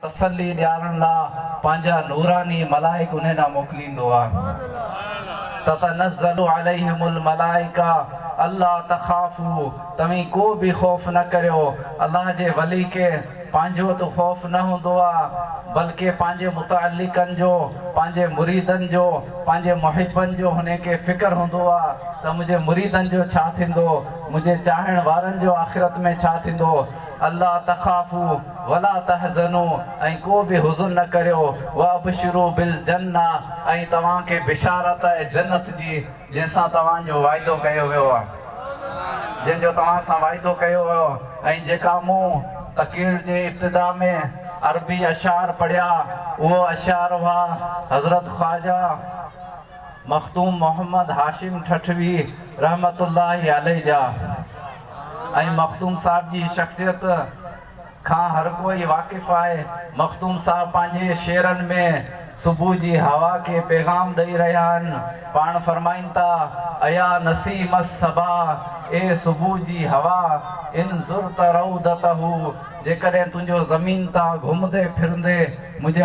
تسلي ڏيارڻ لا پنهنجا نوراني ملائڪ انهن ڏانهن موڪليندو آهي. تتنزل عليهم الملائڪة الا تخافوا توهين ڪو به خوف نه ڪريو. الله جي ولي کي پنهنجو ته خوف نه هوندو آهي بلڪه پنهنجي متعلقن جو، پنهنجي مريدن جو، پنهنجي محبن جو هن کي فڪر هوندو آهي ته منهنجي مريدن جو ڇا ٿيندو، منهنجي چاهڻ وارن جو آخرت ۾ ڇا ٿيندو. الا تخافوا ولا تحزنوا ۽ ڪو به حزن نه ڪريو، وابشروا بالجنة ۽ توهان کي بشارت آهي جنت جي جنهن سان توهان جو وعدو ڪيو ويو آهي، جنهن جو توهان سان وعدو ڪيو ويو ۽ جيڪا مون تقرير جي ابتدا ۾ عربي اشعار پڙهيا اهو اشعار هئا حضرت خواجه مخدوم محمد هاشم ٺٺوي رحمة الله عليه جا ۽ مخدوم صاحب جي شخصيت کان هر ڪوئي واقف آهي. مخدوم صاحب پنهنجي شعرن ۾ صبح جي هوا کي پيغام ڏئي رهيا آهن. پاڻ فرمائين ٿا، ايا نسيم الصبا، اي صبح جي هوا، ان زرت روضته، جيڪڏهن تنهنجو زمين تان گهمندي ڦرندي منهنجي.